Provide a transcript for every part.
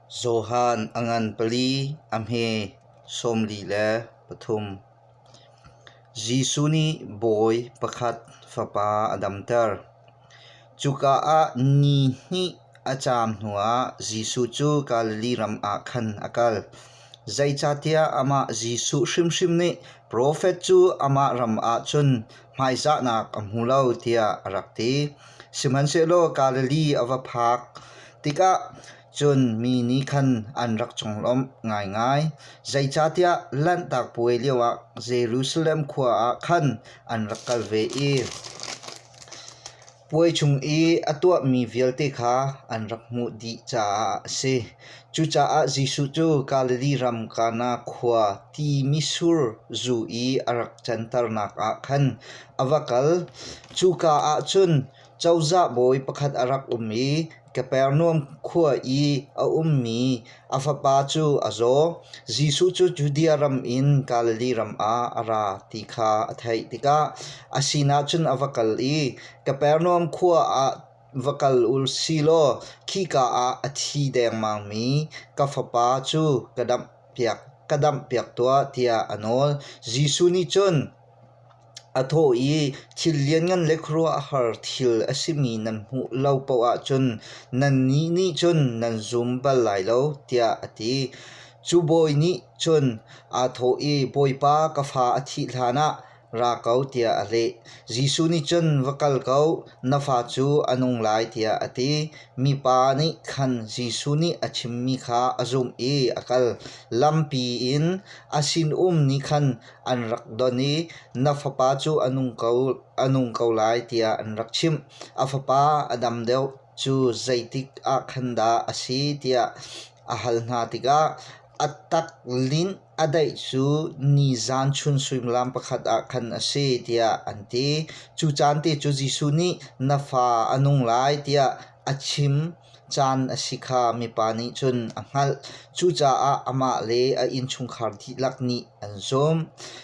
Johan a ngan pali, a hme 43. Jesuh nih bawi pakhat fapa a damter. Cuka ah ni hnih a caam hnuah Jesuh cu Galilee ram ah khan a kal. Zeicahtiah amah Jesuh hrimhrim nih profet cu amah ram ah cun hmaizahnak a hmu lo tiah a rak ti. Sihmanhsehlaw Galilee a va phak tikah cun mi nih khan an rak conglawmh ngaingai. Zeicahtiah Lanhtak Puai lioah Jerusalem khua ah khan an rak kal ve i Puai chung i a tuahmi vialte kha an rak hmuh dih caah a si. Cucaah Jesuh cu Galilee ram Kana khua ti mitsur zu i a rak canternak ah khan a va kal. Cuka ah cun cozah bawi pakhat a rak um i Kapernaum khua i a ummi a fapa cu a zaw. Jesuh cu Judea ram in Galilee ram ah a ra ti kha a theih tikah a sinah cun a va kal i Kapernaum khua ah va kal u si law khika ah a thi dengmangmi ka fapa cu ka damhpiak tuah tiah a nawl. Jesuh nih cun A thawh i, Thil lianngan le khuaruahhar thil a simi nan hmuh lo paoh ahcun nannih nih cun nan zum bal lai lo, tiah a ti. Cu bawi nih cun aa thawh i, Bawipa, ka fa a thih hlanah ra ko, tiah a leh. Jesuh nih cun, Va kal ko, na fa cu a nung lai, tiah a ti. Mipa nih khan Jesuh nih a chimmi kha a zumh i a kal. Lampi in a sinum nih khan an rak don i na fapa cu a nung ko, a nung ko lai tiah an rak chimh. A fapa a dam deuh cu zeitik ah khan dah a si tiah a hal hna tikah a tak linh a daih cu nizan chun suimilam pakhat ah khan a si tiah an ti. Cu caan te cu Jesuh nih na fa a nung lai tiah a chim caan a si kha mipa nih cun a hngalh. Cucaah amah le a innchungkhar dihlak nih an zumh.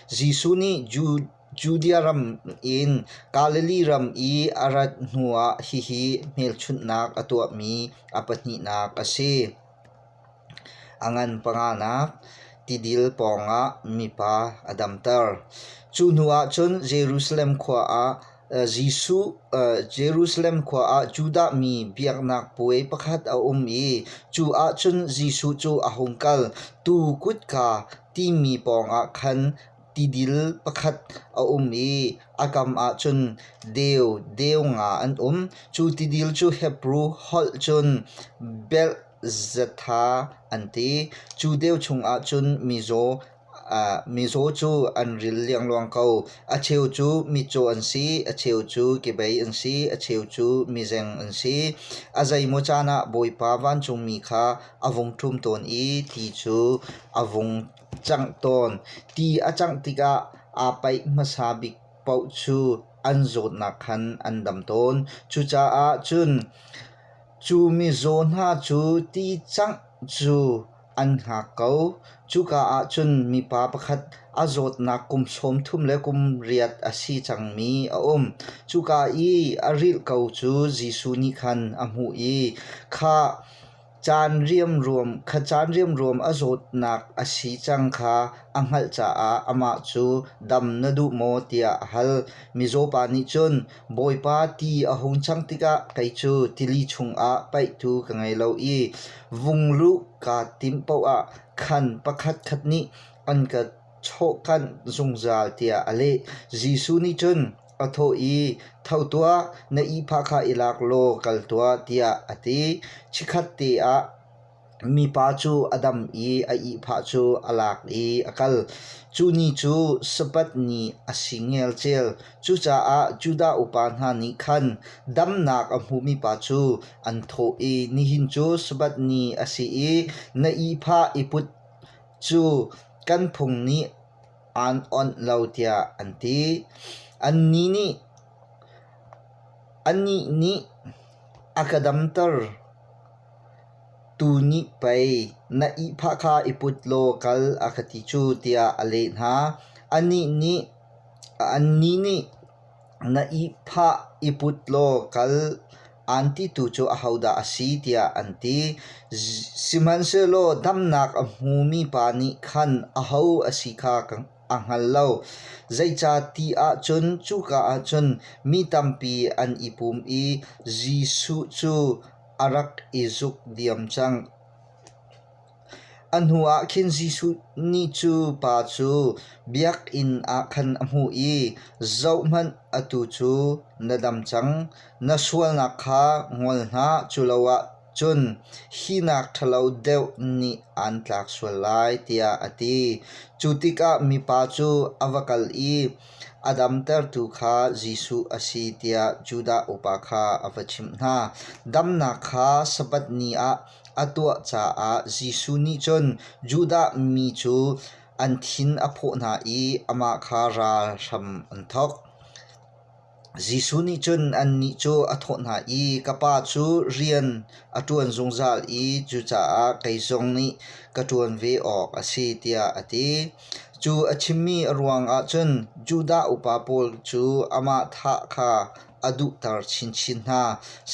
Jesuh nih Judea ram in Galilee ram i a rat hnuah hihi hmelchunhnak a tuahmi a pahnihnak a si. A ngan panganak tidil pawngah mipa a damter. Cu hnuah cun Jerusalem khua ah Jesuh Jerusalem khua ah Judah mi biaknak puai pakhat a um i cu ah cun Jesuh cu a hung kal. Tuu kutka timi pawngah khan tidil pakhat a um i a kam ah cun deu deu nga an um. Cu tidil cu Hebru holh cun Beth-zatha an ti. Cu deu chungah cun mizaw Mizaw cu an ril liangluang ko. A cheu cu mitcaw an si, a cheu cu kebei an si, a cheu cu mizeng an si. A zeimaw caan ah Bawipa vancungmi kha a vung ṭum tawn i ti cu a vung cangh tawn. Ti a cangh tikah aa paih hmasa bik paoh cu an zawtnak khan an dam tawn. Cucaah cun cu mizaw hna cu ti cangh cu an hngak ko. Cuka ah cun mipa pakhat a zawtnak kum 30 le kum riat a si cangmi a um. Cuka i a rilh ko cu Jesuh nih khan a hmuh i kha caan riamruam kha caan riamruam a zawtnak a si cang kha a hngalh caah amah cu dam na duh maw tiah a hal. Mizaw pa nih cun, Bawipa, ti a hung cang tikah kei cu tili chungah paihtu ka ngei lo i vung luh kaa timh paoh ah khan pakhatkhat nih an ka chawhkanh zungzal tiah a leh. Jesuh nih cun a thawh i, Tho tuah, na ihphah kha i lak law kal tuah, tiah a ti. Chikkhatte ah Mipa cu a dam i a ihphah cu a lak i a kal. Cu ni cu Sabbath ni a si ngelcel. Cucaah Judah upa hna nih khan damnak a hmumipa cu an thawh i, Nihin cu Sabbath ni a si i na ihphah i put cu kan phung nih aan onh lo, tiah an ti. Annih nih Anih nih a ka damter. Tu nih pei na ihphah kha i put law kal a ka ti cu tiah a leh hna. Anih nih annih nih na ihphah i put law kal. Aan titu cu ahodah a si tiah an ti. Sihmanhsehlaw damnak a hmumi pa nih khan aho a si kha a hngal lo. Zeicah ti ahcun cuka ah cun mi tampi an i pum i Jesuh cu a rak i zuk diam cang. A hnuah khin Jesuh nih cu pa cu biakinn ah khan a hmuh i, “Zohhmanh, atu cu na dam cang. Na sualnak kha ngol hlah, cu lo ahcun hi nak ṭhalo deuh nih aan tlak sual lai,” tiah a ti. Cu tikah mipa cu a va kal i a damtertu kha Jesuh a si tiah Judah upa kha a va chimh hna. Damnak kha Sabbath ni ah a tuah caah Jesuh nih cun Judah mi cu an thin a phawh hna i amah kha ral hram an thawk. Jesuh nih cun annih cu a thawh hna i, Ka Pa cu rian a ṭuan zungzal i cucaah kei zong nih ka ṭuan ve awk a si, tiah a ti. Cu a chimmi a ruangah cun Judah upa pawl cu amah thah kha a duhter chinchin hna.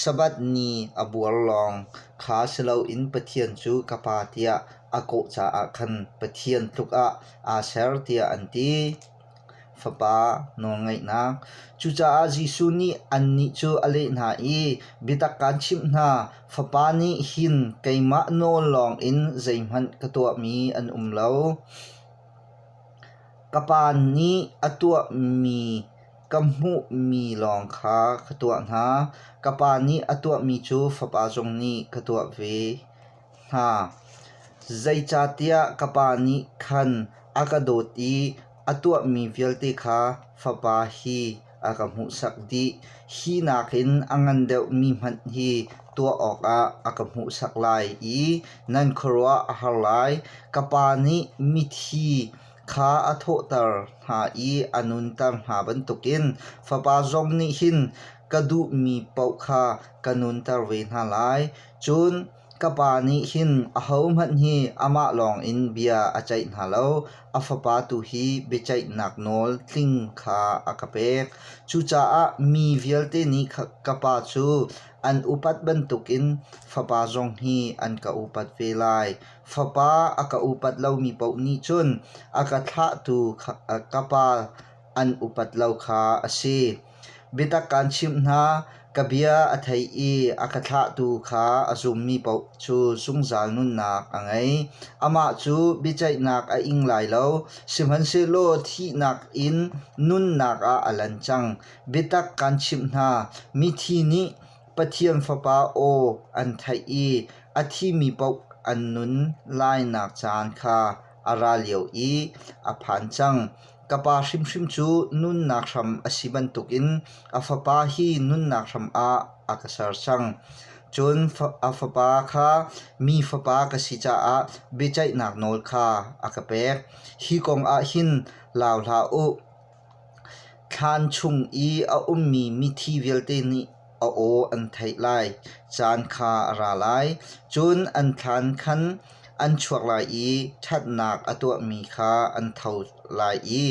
Sabbath ni a buar lawng kha si loin Pathian cu ka Pa tiah a kawh caah khan Pathian tluk ah aa ser tiah an ti. Fapa nawlngaihnak. Cucaah Jesuh nih annih cu a leh hna i, Biatak kaan chimh hna, Fapa nih hin keimah nawl lawngin zeihmanh ka tuahmi an um lo. Ka Pa nih a tuahmi ka hmuhmi lawng kha ka tuah hna. Ka Pa nih a tuahmi cu Fapa zong nih ka tuah ve hna. Zeicahtiah ka Pa nih khan a ka dawt i a tuahmi vialte kha Fapa hi a ka hmuhsak dih. Hi nakin a ngan deuhmi hmanh hi tuah awkah a ka hmuhsak lai i nan khuaruah a har lai. Ka Pa nih mithi kha a thawhter hna i a nunter hna bantukin Fapa zong nih hin ka duhmi paoh kha ka nunter ve hna lai. Cun ka Pa nih hin ahohmanh hi amah lawngin bia a ceih hna lo, a Fapa tu hi biaceihnak nawl tling kha a ka pek. Cucaah mi vialte nih ka Pa cu an upat bantukin Fapa zong hi an ka upat ve lai. Fapa a ka upat lomi paoh nih cun a ka thlahtu ka Pa an upat lo kha a si. Biatak kaan chimh hna, ka bia a thei i a ka thlahtu kha a zummi paoh cu zungzal nunnak a ngei. Amah cu biaceihnak a ing lai lo, sihmanhsehlaw thihnak in nunnak ah a lan cang. Biatak kaan chimh hna, mithi nih Pathian Fapa aw an theih i a thimi paoh an nun lainak caan kha a ra lio i a phan cang. Ka Pa hrimhrim cu nunnak hram a si bantukin a Fapa hi nunnak hram ah a ka ser cang. Cun a Fapa kha mi Fapa ka si caah biaceihnak nawl kha a ka pek. Hi kong ah hin lau hlah u. Thlan chung i a ummi mithi vialte nih a aw an theih lai caan kha a ra lai. Cun an thlan khan an chuak lai i ṭhatnak a tuahmi kha an tho lai i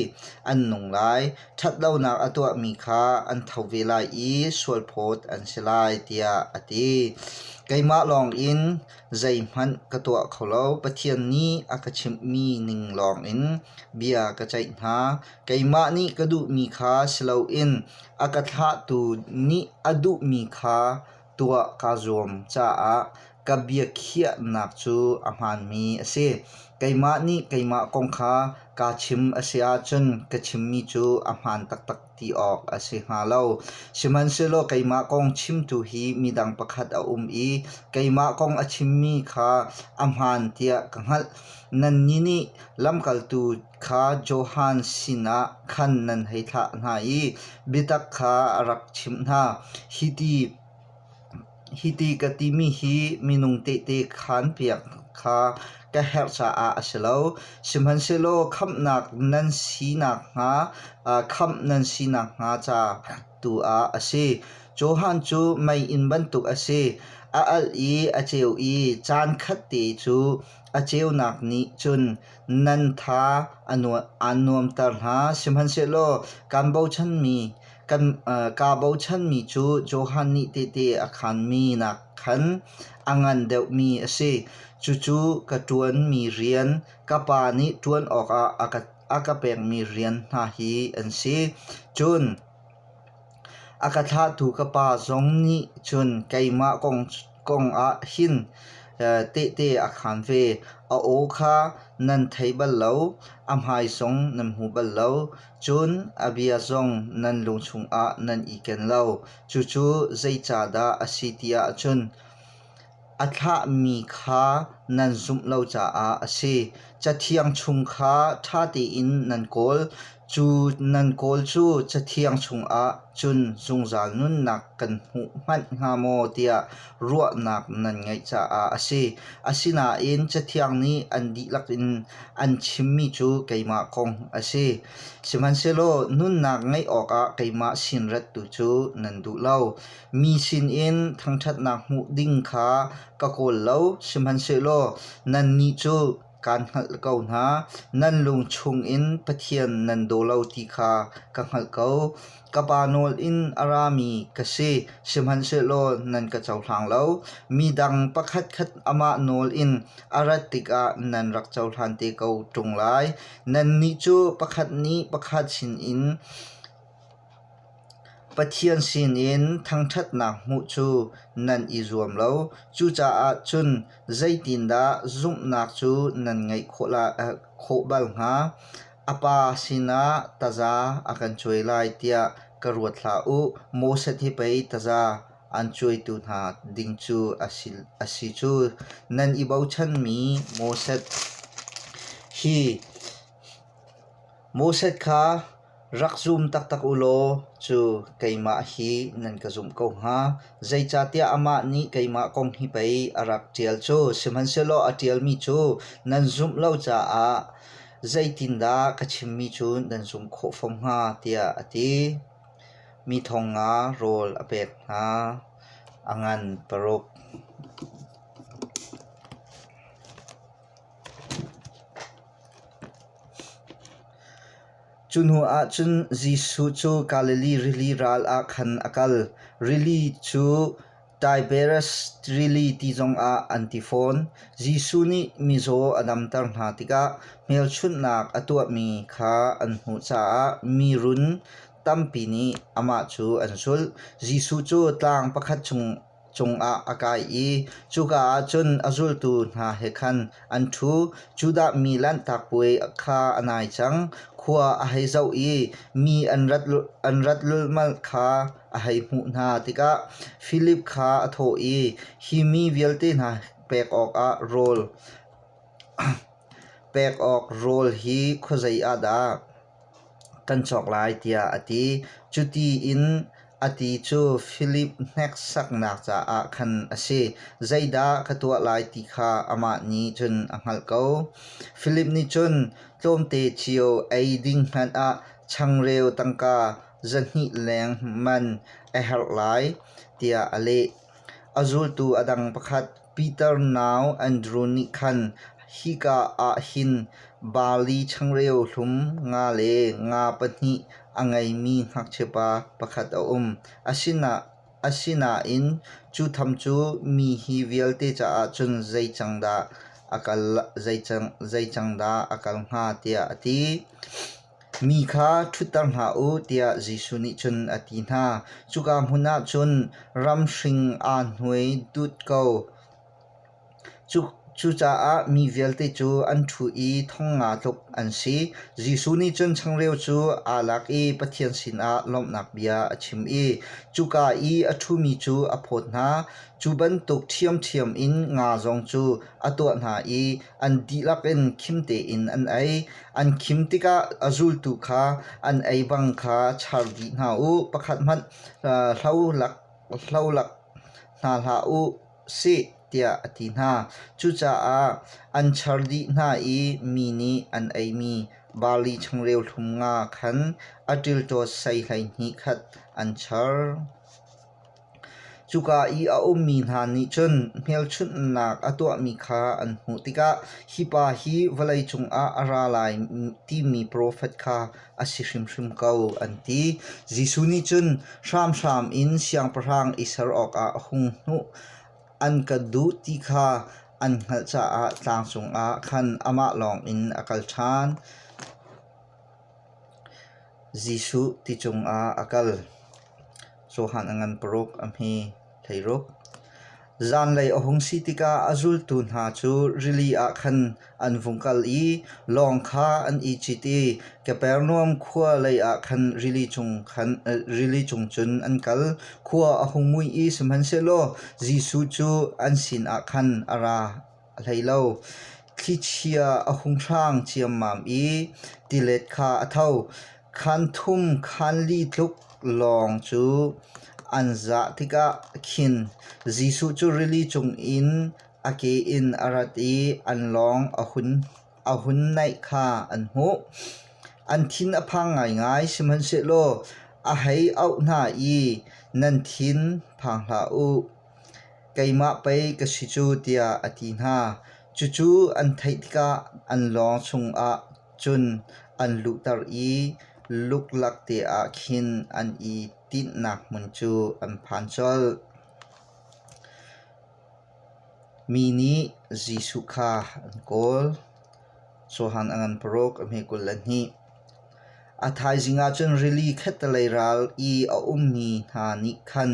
an nung lai. Ṭhatlonak a tuahmi kha an tho ve lai i sualphawt an si lai, tiah a ti. Keimah lawngin zeihmanh ka tuah kho lo. Pathian nih a ka chimhmi ning lawngin bia ka ceih hna. Keimah nih ka duhmi kha si loin a ka thlahtu nih a duhmi kha tuah kaa zuam caah ka biakhiahnak cu a hmaanmi a si. Keimah nih keimah kong kha kaa chim a si ahcun ka chimmi cu a hmaan taktak ti awk a si hnga lo. Sihmanhsehlaw keimah kong chimtu hi midang pakhat a um i keimah kong a chimmi kha a hmaan tiah ka hngalh. Nannih nih lamkaltu kha Johan sinah khan nan hei thlah hna i biatak kha a rak chimh hna. Hiti ka timi hi minung tehte khaanpiak kha ka herh caah a si lo, sihmanhsehlaw khamhnak nan si nakhnga khamh nan si nakhnga ca tu ah a si. Johan cu meiinn bantuk a si, a alh i a ceu i caan khatte cu a ceunak nih cun nan tha aan nuamter hna. Sihmanhsehlaw kan bochanmi Kaa bochanmi cu Johan nih tehte a khaanmi nak khan a ngan deuhmi a si. Cucu ka ṭuanmi rian, ka Pa nih ṭuan awkah a ka pekmi rian hna hi an si. Cun a ka thlahtu ka Pa zong nih cun keimah kong ah hin tehte a khaan ve. A aw kha nan thei bal lo, a hmai zong nan hmu bal lo. Cun a bia zong nan lung chungah nan i ken lo. Cucu zeicahdah a si ti ahcun a thlahmi kha nan zumh lo caah a si. Cathiang chung kha ṭha tein nan kawl. Cu nan kawl cu Cathiang chungah cun zungzal nunnak kan hmuh hmanh hnga maw tiah ruahnak nan ngeih caah a si. Asinain Cathiang nih an dihlak in an chimmi cu keimah kong a si. Sihmanhsehlaw nunnak ngeih awkah keimah sin rat tu cu nan duh lo. Mi sinin thangṭhatnak hmuh ding kha ka kawl lo, sihmanhsehlaw nannih cu kaan hngalh ko hna. Nan lung chungin Pathian nan daw lo ti kha ka hngalh ko. Ka Pa nawl in a rami ka si, sihmanhsehlaw nan ka cohlang lo. Midang pakhatkhat amah nawl in a rat tikah nan rak cohlan te ko ṭung lai. Nannih cu pakhat nih pakhat sinin Pathian sinin thangṭhatnak hmuh cu nan i zuam lo. Cucaah cun zeitindah zumhnak cu nan ngeih khawh bal hnga? A pa sinah taza a kan cuai lai tiah ka ruat hlah u. Moses hi pei taza an cuaitu hna ding cu a si cu. Nan i bochanmi Moses hi Moses kha Rak zum taktak u law cu keimah hi nan ka zumh ko hnga. Zeicahtiah amah nih keimah kong hi pei a rak ṭial cu. Sihmanhsehlaw a ṭialmi cu nan zumh lo caah zeitindah ka chimmi cu nan zumh khawh fom hnga, tiah a ti. Mi thong nga rawl a pek hna. A ngan paruk. Cu hnuah cun Jesuh cu Galilee rili ral ah khan a kal. Rili cu Tiberias Rili ti zongah an ti fawn. Jesuh nih mizaw a damter hna tikah hmelchunhnak a tuahmi kha an hmuh caah mi run tampi nih amah cu an zulh. Jesuh cu tlang pakhat cung cungah a kai i cuka ah cun a zultu hna he khan an ṭhu. Judah mi Lanhtak Puai kha a nai cang. Khua a hei zoh i mi an rat lulhmalh kha a hei hmuh hna tikah Filip kha a thawh i, Hi mi vialte hna pek awkah rawl pek awk rawl hi khuazei ah dah kan cawk lai tiah a ti. Cuti in a ti cu Filip hneksaknak caah khan a si. Zeidah ka tuah lai ti kha amah nih cun a hngalh ko. Filip nih cun tlawmte cio ei ding hmanh ah changreu tangka 200 leng man a herh lai tiah a leh. A zultu a dang pakhat Peter nau Andru nih khan hika ah hin barli changreu hlum nga le nga pahnih a ngeimi ngakchiapa pakhat a um. Asinain cu tham cu mi hi vialte caah cun zei cang dah a kal hnga tiah a ti. Mi kha ṭhutter hna u, tiah Jesuh nih cun a ti hna. Cuka hmun ah cun ramhring aa hnuai dut ko. Cucaah mi vialte cu an ṭhu i thong nga tluk an si. Jesuh nih cun changreu cu aa lak i Pathian sinah lawmhnak bia a chim i cuka i a ṭhumi cu a phawt hna. Cu bantuk ṭhiamṭhiam in nga zong cu a tuah hna i an dihlak in khim tein an ei. An khim tikah a zultu kha an ei bang kha char dih hna u, pakhat hmanh hlolak hna hlah u sih, tiah a ti hna. Cucaah an char dih hna i mi nih an eimi barli changreu hlum nga khan a ṭilṭawt sei 12 khat an char. Cuka i a ummi hna nih cun hmelchunhnak a tuahmi kha an hmuh tikah hi pa hi vawlei cungah a ra lai timi profet kha a si hrimhrim ko, an ti. Jesuh nih cun hramhram in siangpahrang i ser awkah a hung hnuh an ka duh ti kha an hngalh caah tlang cungah khan amah lawngin a kal ṭhan. Jesuh ti cungah a kal. Johan a ngan paruk, a hme 16. Zanlei a hung si tikah a zultu hna cu rili ah khan an vung kal i lawng kha an i cit i Kapernaum khua leiah khan rili cung cun an kal. Khua a hung mui i sihmanhsehlaw Jesuh cu an sinah khan a ra hlei lo. Thlichia a hung hrang ciammam i tilet kha a tho. Khaan thum khaan li tluk lawng cu an zah tikah khin Jesuh cu rili cungin a ke in a rat i an lawng a hun naih kha an hmuh. An thin a phang ngaingai, sihmanhsehlaw a hei auh hna i, “Nan thin phang hlah u, keimah pei ka si cu,” tiah a ti hna. Cucu an theih tikah an lawng chungah cun an luhter i luklak te ah khin an i tinhnak hmun cu an phan colh. Mi nih Jesuh kha an kawl. Johan a ngan paruk, a hme 22. A thaizing ah cun rili khattelei ral i a ummi hna nih khan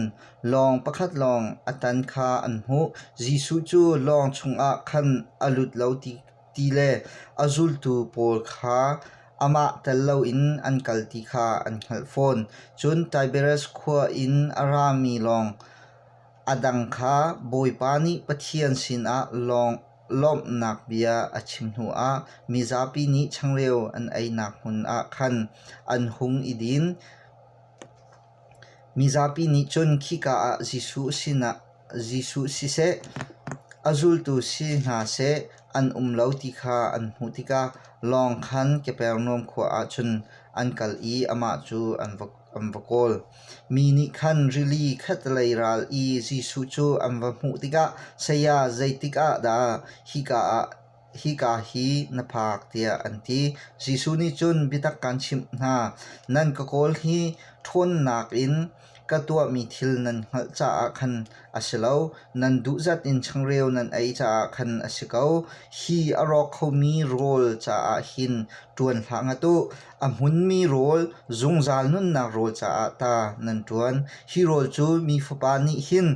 lawng pakhat lawng a tan kha an hmuh. Jesuh cu lawng chungah khan a lut lo ti ti le a zultu pawl kha amah tel loin an kal ti kha an hngalh fawn. Cun Tiberias khua in a rami lawng a dang kha Bawipa nih Pathian sinah lawmhnak bia a chim hnuah mizapi nih changreu an einak hmun ah khan an hung i din. Mizapi nih cun khika ah Jesuh sinah Jesuh siseh, a zultu si hna seh an um lo ti kha an hmuh tikah lawng khan Kapernaum khua ah cun an kal i amah cu an va kawl. Mi nih khan rili khattelei ral i Jesuh cu an va hmuh tikah, “Saya, zeitik ah dah hika hi na phak?” tiah an ti. Jesuh nih cun, “Biatak kaan chimh hna, nan ka kawl hi ṭhawnnak in Ka tuahmi thil nan hngalh caah khan a si lo, nan duh zat in changreu nan ei caah khan a si ko. Hi a rawk khomi rawl caah hin ṭuan hlah ngat u. A hmunmi rawl, zungzal nunnak rawl caah ta nan ṭuan. Hi rawl cu mi Fapa nih hin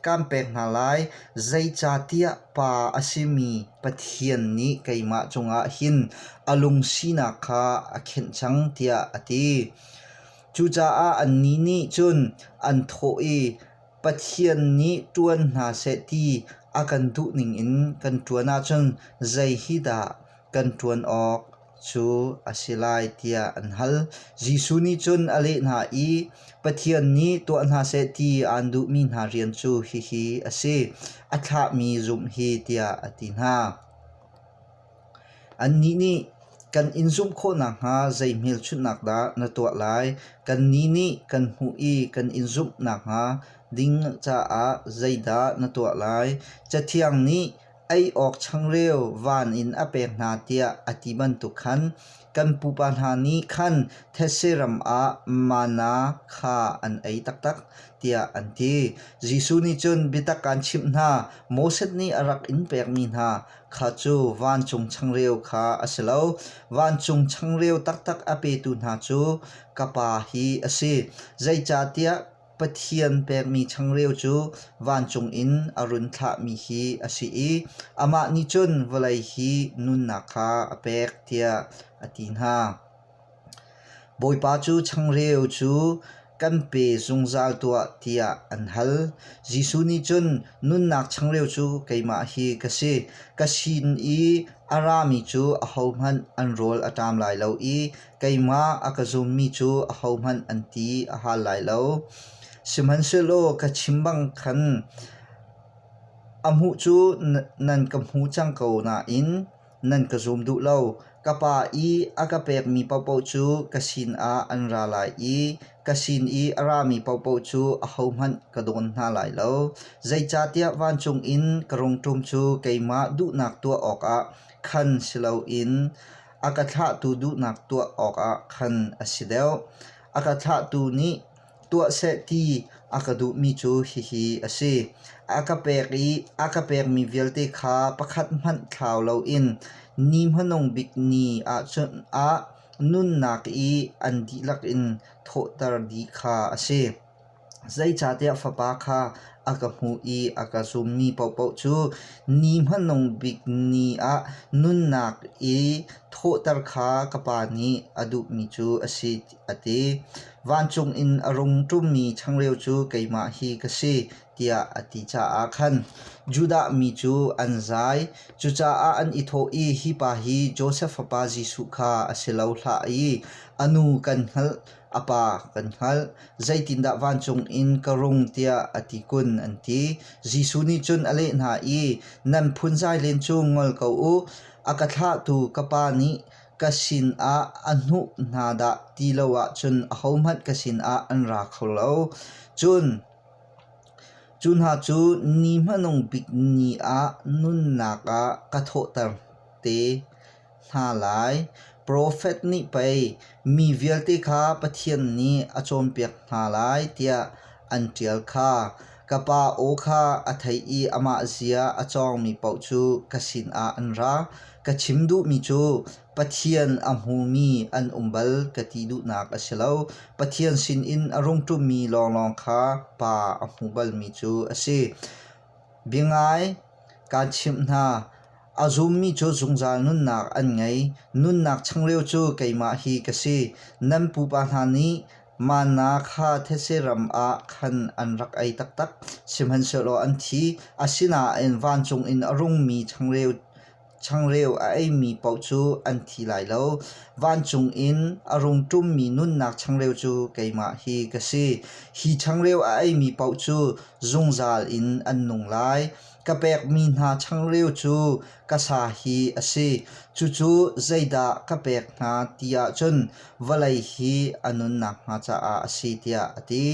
kaan pek hna lai, zeicahtiah Pa a simi Pathian nih keimah cungah hin a lungsinak kha a khenh cang, tiah a ti. Cucaah annih nih cun an thawh i, Pathian nih ṭuan hna seh ti a kan duh ningin kan ṭuan ahcun zei hi dah kan ṭuan awk cu a si lai tiah an hal. Jesuh nih cun a leh hna i, Pathian nih tuah hna seh ti aan duhmi hna rian cu hihi a si, a thlahmi zumh hi tiah a ti hna. Annih nih kan in zumh khawh nakhnga zei hmelchunhnak dah na tuah lai? Kannih nih kan hmuh i kan in zumh nakhnga ding caah zeidah na tuah lai? Cathiang nih ei awk changreu van in a pek hna tiah a ti bantuk khan kan pupa hna nih khan thetse ram ah manna kha an ei taktak tiah an ti. Jesuh nih cun biatak kaan chimh hna, Moses nih a rak in pekmi hna kha cu vancung changreu kha a si lo. Vancung changreu taktak a petu hna cu ka Pa hi a si. Zeicahtiah Pathian pekmi changreu cu vancung in a run thlahmi hi a si i amah nih cun vawlei hi nunnak kha a pek tiah a ti hna. Bawipa cu changreu cu kan pe zungzal tuah tiah an hal. Jesuh nih cun nunnak changreu cu keimah hi ka si. Ka sin i a rami cu ahohmanh an rawl a ṭam lai lo i keimah a ka zummi cu ahohmanh an ti a hal lai lo. Sihmanhsehlaw ka chim bang khan a hmuh cu nan ka hmu cang ko nain. nan ka zum duh lo. Ka Pa i a ka pekmi paohpaoh cu ka sinah an ra lai i ka sin i a rami paohpaoh cu ahohmanh ka dawn hna lai lo. Zeicahtiah vancung in ka rung ṭum cu keimah duhnak tuah awkah khan si loin a ka thlahtu duhnak tuah awkah khan a si deuh. A ka thlahtu nih tuah seh ti a ka duhmi cu hihi a si: A ka pek i a ka pekmi vialte kha pakhat hmanh thlau loin ni hmanung bik ni ah nunnak i an dihlak in thawhter dih kha a si. Zeicahtiah Fapa kha a ka hmu i a ka zummi paohpaoh cu ni hmanung bik ni ah nunnak i thawhter kha ka Pa nih a duhmi cu a si, a ti. Vancung in a rung ṭummi changreu cu keimah hi ka si, tiah a ti caah khan Judah mi cu an zai. Cucaah an i thawh i, Hi pa hi Josef fapa Jesuh kha a si lo hlah i a nu kan hngalh, a pa kan hngalh. Zeitindah vancung in ka rung tiah a ti kun, an ti. Jesuh nih cun a leh hna i, Nan phunzai len cu ngol ko u. A ka thlahtu ka Pa nih ka sinah a hnuh hna dah ti lo ahcun ahohmanh ka sinah an ra kho lo. Cun cu hna cu ni hmanung bik ni ah nunnak ah ka thawhter te hna lai. Profet nih pei mi vialte kha Pathian nih a cawnpiak hna lai tiah an ṭial kha. Ka Pa aw kha a thei i amah zia a cawngmi paoh cu ka sinah an ra. Ka chim duhmi cu Pathian a hmumi an um bal ka ti duhnak a si lo. Pathian sinin a rung ṭummi lawnglawng kha Pa a hmu balmi cu a si. Biangai kaan chimh hna, a zummi cu zungzal nunnak an ngei. Nunnak changreu cu keimah hi ka si. Nan pupa hna nih manna kha thetse ram ah khan an rak ei taktak, sihmanhsehlaw an thi. Asinain vancung in a rungmi changreu Changreu a eimi paoh cu an thi lai lo. Vancung in a rung ṭummi nunnak changreu cu keimah hi ka si. Hi changreu a eimi paoh cu zungzal in an nung lai. Ka pekmi hna changreu cu ka sa hi a si. Cucu zeidah ka pek hna ti ahcun vawlei hi a nun nakhnga caah a si, tiah a ti.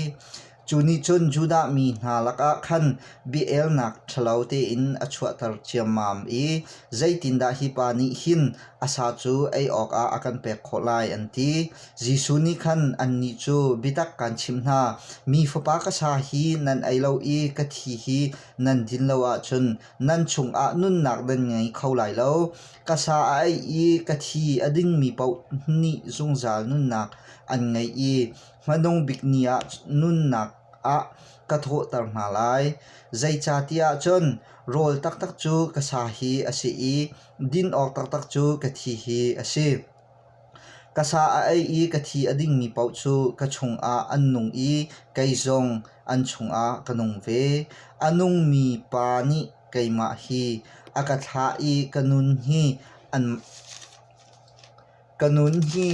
Cu nih cun Judah mi hna lakah khan bia-elnak ṭhalo tein a chuahter ciammam i zeitindah hi pa nih hin a sa cu ei awkah a kan pek khawh lai an ti. Jesuh nih khan annih cu, Biatak kaan chimh hna, mi Fapa ka sa hi nan ei lo i ka thi hi nan din lo ahcun nan chungah nunnak nan ngei kho lai lo. Ka sa a ei i ka thi a dingmi paoh nih zungzal nunnak an ngei i Hmanung bik ni ah nunnak ah ka thawhter hna lai. Zeicahtiah cun rawl taktak cu ka sa hi a si i din awk taktak cu ka thi hi a si. Ka sa a ei i ka thi a dingmi paoh cu ka chungah an nung i kei zong an chungah ka nung ve. A nungmi Pa nih keimah hi a ka thlah i ka nun hi an Ka nun hi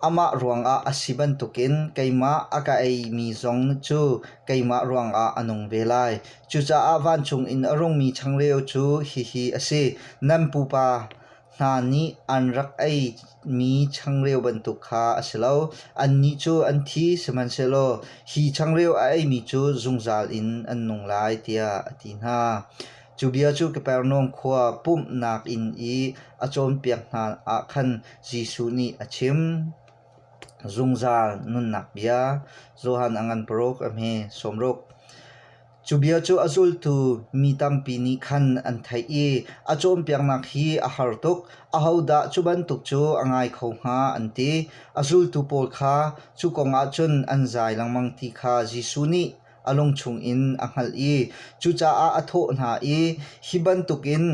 amah ruangah a si bantukin keimah a ka eimi zong cu keimah ruangah a nung ve lai. Cucaah vancung in a rungmi changreu cu hihi a si: nan pupa hna nih an rak eimi changreu bantuk kha a si lo. Annih cu an thi, sihmanhsehlaw hi changreu a eimi cu zungzal in an nung lai, tiah a ti hna. Cu bia cu Kapernaum khua pumhnak inn i a cawnpiak hna ah khan Jesuh nih a chim. Zungzal nunnak bia, Johan a ngan paruk a hme 60. Cu bia cu a zultu mi tampi nih khan an theih i a cawnpiaknak hi a har tuk, ahodah cu bantuk cu a ngai kho hnga an ti. A zultu pawl kha cu kong ah cun an zai lengmang ti kha Jesuh nih a lung chungin a hngalh i cucaah a thawh hna i, Hi bantukin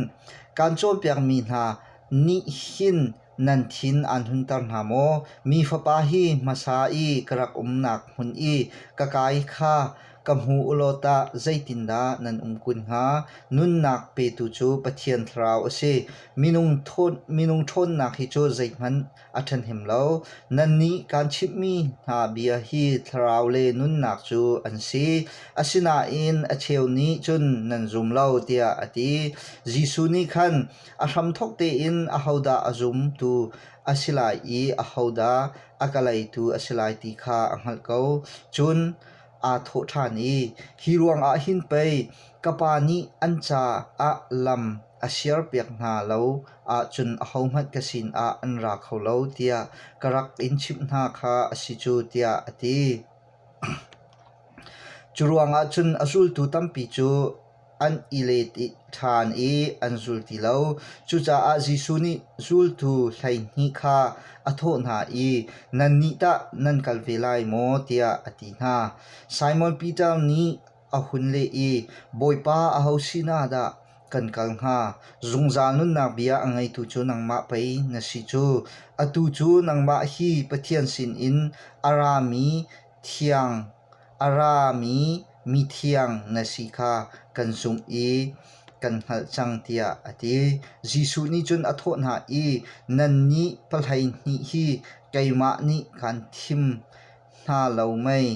kaan cawnpiakmi hna nih hin nan thin aan hunter hna maw? Mi Fapa hi hmasa i ka rak umnak hmun i ka kai kha Ka hmu u law tah zeitindah nan um kun hnga? Nunnak petu cu Pathian Thlarau a si. Minung ṭhawnnak hi cu zeihmanh a ṭhahnem lo. Nannih kaan chimhmi hna bia hi thlarau le nunnak cu an si. Asinain a cheu nih cun nan zum lo, tiah a ti. Jesuh nih khan a hramthawk tein ahodah a zumtu a si lai i ahodah a ka leitu a si lai ti kha a hngalh ko. Cun aa thawh ṭhan i, Hi ruangah hin pei ka Pa nih an caah lam a siarpiak hna lo ahcun ahohmanh ka sinah an ra kho lo, tiah ka rak in chimh hna kha a si cu, tiah a ti. Cu ruangah cun a zultu tampi cu an i let ṭhan i an zul ti lo. Cucaah Jesuh nih zultu 12 kha a thawh hna i, Nannih tah nan kal ve lai maw? tiah a ti hna. Simon Peter nih a hun leh i, Bawipa, aho sinah dah kan kal hnga? Zungzal nunnak bia a ngeitu cu nangmah pei na si cu. Atu cu nangmah hi Pathian sinin a rami thiang a rami mithiang na si kha kan zumh i kan hngalh cang tiah a ti. Jesuh nih cun a thawh hna i, Nannih pahleihnih hi keimah nih kaan thim hna lo mei?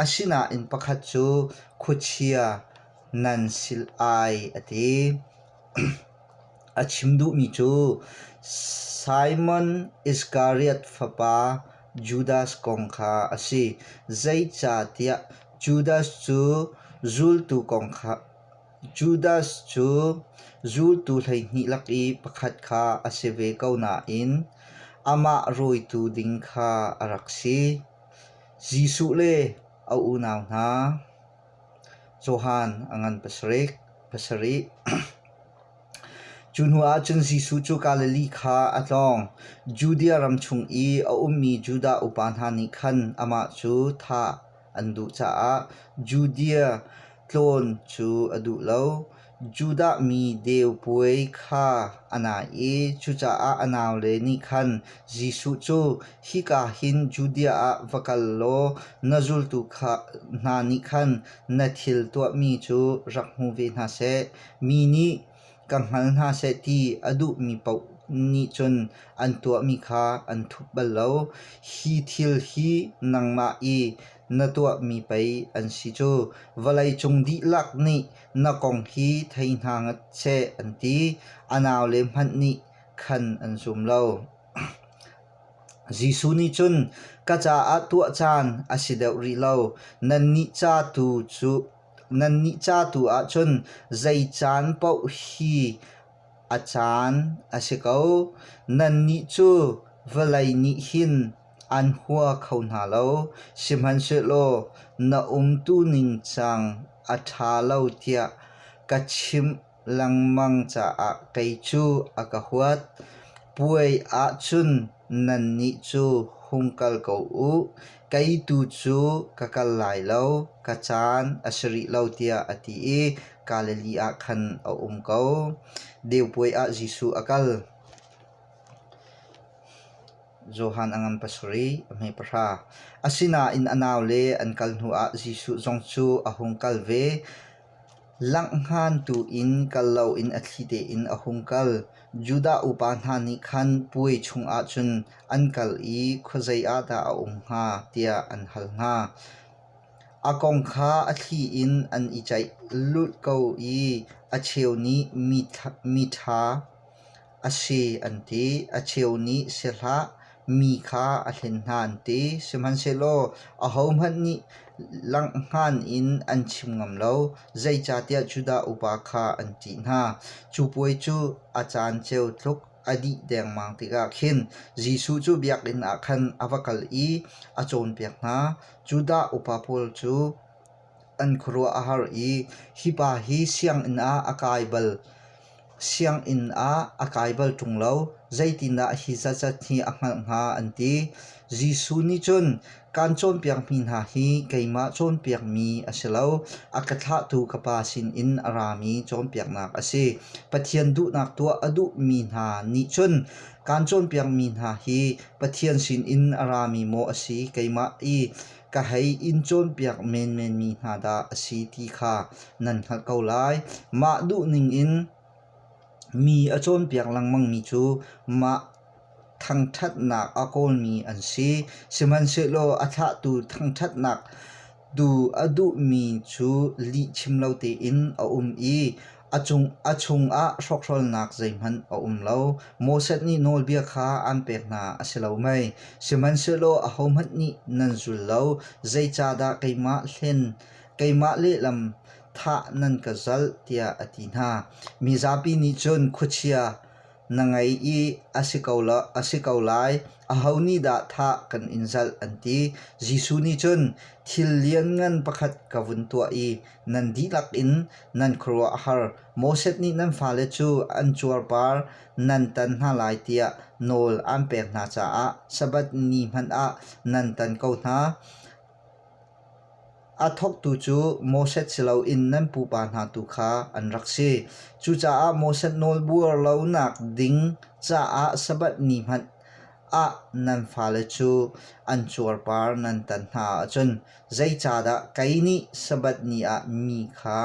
Asinain pakhat cu khuachia nan si ai a ti. A chim duhmi cu Simon Iskariot fapa Judas kong kha a si. Zeicahtiah Judas cu zultu 12 lak i pakhat kha a si ve ko nain amah rawitu ding kha a rak si. Jesuh le a unau hna. Johan a ngan pasarih. Cu hnuah cun Jesuh cu Galilee kha a tlawng. Judea ram chung i a ummi Judah upa hna nih khan amah cu thah an duh caah Judea tlawn cu a duh lo. Judah mi deu puai kha a nai i cucaah a naule nih khan Jesuh cu, Hika hin Judea ah va kal law na zultu hna nih khan na thil tuahmi cu rak hmu ve hna seh. Mi nih ka hngal hna seh ti a duhmi paoh nih cun an tuahmi kha an thup bal lo. Hi thil hi nangmah i na tuahmi pei an si cu. Vawleicung dihlak nih na kong hi thei hna ngat seh, an ti. A naule hmanh nih khan an zum lo. Jesuh nih cun, Ka caah tuah caan a si deuh rih lo. Nannih ca tu cu Nannih ca tu ah cun zei caan paoh hi a caan a si ko. Nannih cu vawlei nih hin aan hua kho hna lo, sihmanhsehlaw na umtu ningcang a ṭha lo tiah ka chimh lengmang caah kei cu a ka huat. Puai ah cun nannih cu hung kal ko u, kei tu cu ka kal lai lo, ka caan a si rih lo, tiah a ti i Galilee ah khan a um ko. Deu puai ah Jesuh a kal. Johan a ngan pasarih, a hme pahra. Asinain a naule an kal hnuah Jesuh zong cu a hung kal ve. Langhhngan tu in kal loin a thli tein a hung kal. Judah upa hna nih khan puai chungah cun an kal i khuazei ah dah a um hnga tiah an hal hna. A kong kha a thli in an i ceih lulh ko i a cheu nih miṭha a si an ti, a cheu nih si hlah, mi kha a hlen hna an ti. Sihmanhsehlaw ahohmanh nih langhhngan in an chim ngam lo, zeicahtiah Judah upa kha an ṭih hna. Cu puai cu a caan ceu tluk a dih dengmang tikah khin Jesuh cu biakinn ah khan a va kal i a cawnpiak hna. Judah upa pawl cu an khuaruah a har i, Hi pa hi sianginn ah a kai bal. Sianginn ah a kai bal ṭung lo, zeitindah hi zatzat hi a hngalh hnga an ti. Jesuh nih cun, Kaan cawnpiakmi hna hi keimah cawnpiakmi a si lo, a ka thlahtu ka Pa sinin a rami cawnpiaknak a si. Pathian duhnak tuah a duhmi hna nih cun kaan cawnpiakmi hna hi Pathian sinin a rami maw a si, keimah i ka hei in cawnpiak menmenmi hna dah a si ti kha nan hngalh ko lai. Mah duhning in mi a cawnpiak lengmangmi cu mah thangṭhatnak a kawlmi an si. Sihmanhsehlaw a thlahtu thangṭhatnak tu a duhmi cu lihchim lo tein a um i a chungah hrawkhralnak zeihmanh a um lo. Moses nih nawlbia kha aan pek hna a si lo mei? Sihmanhsehlaw ahohmanh nih nan zul lo. Zeicahdah keimah hlen, keimah lehlam thah nan ka zalh tiah a ti hna. Mizapi nih cun khuachia na ngei i a si ko lai, aho nih dah thah kan in zalh an ti. Jesuh nih cun thil lianngan pakhat ka vun tuah i nan dihlak in nan khuaruah a har. Moses nih nan fale cu an cuarpar nan tan hna lai tiah nawl aan pek hna caah Sabbath ni hmanh ah nan tan ko hna. A thawktu cu Moses si loin nan pupa hna tu kha an rak si. Cucaah Moses nawl buar lonak ding caah Sabbath ni hmanh ah nan fale cu an cuarpar nan tan hna ahcun zeicahdah kei nih Sabbath ni ah mi kha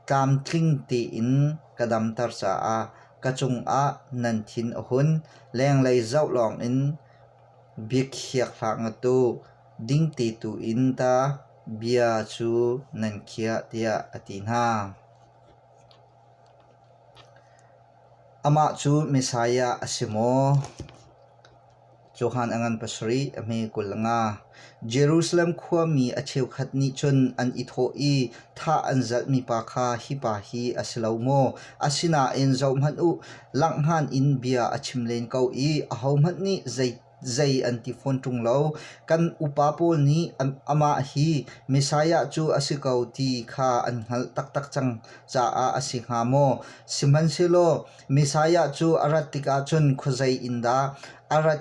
tlamtling tein ka damter caah ka cungah nan thin a hun? Lenglei zoh lawngin biakhiak hlah ngat u. Dingte tu in ta bia cu nan khiah tiah a ti hna. Amah cu Messiah a si maw? Johan a ngan pasarih, a hme 25. Jerusalem khuami a cheukhat nih cun an i thawh i thah an zalhmi pa kha hi pa hi a si lo maw? Asinain zohhmanh u, langhhngan in bia a chim len ko i ahohmanh nih zei zei an ti fawn ṭung lo. Kan upa pawl nih amah hi Messiah cu a si ko ti kha an hngalh taktak cang caah a si hnga maw? Sihmanhsehlaw Messiah cu a rat tikah cun khuazei in dah a rat?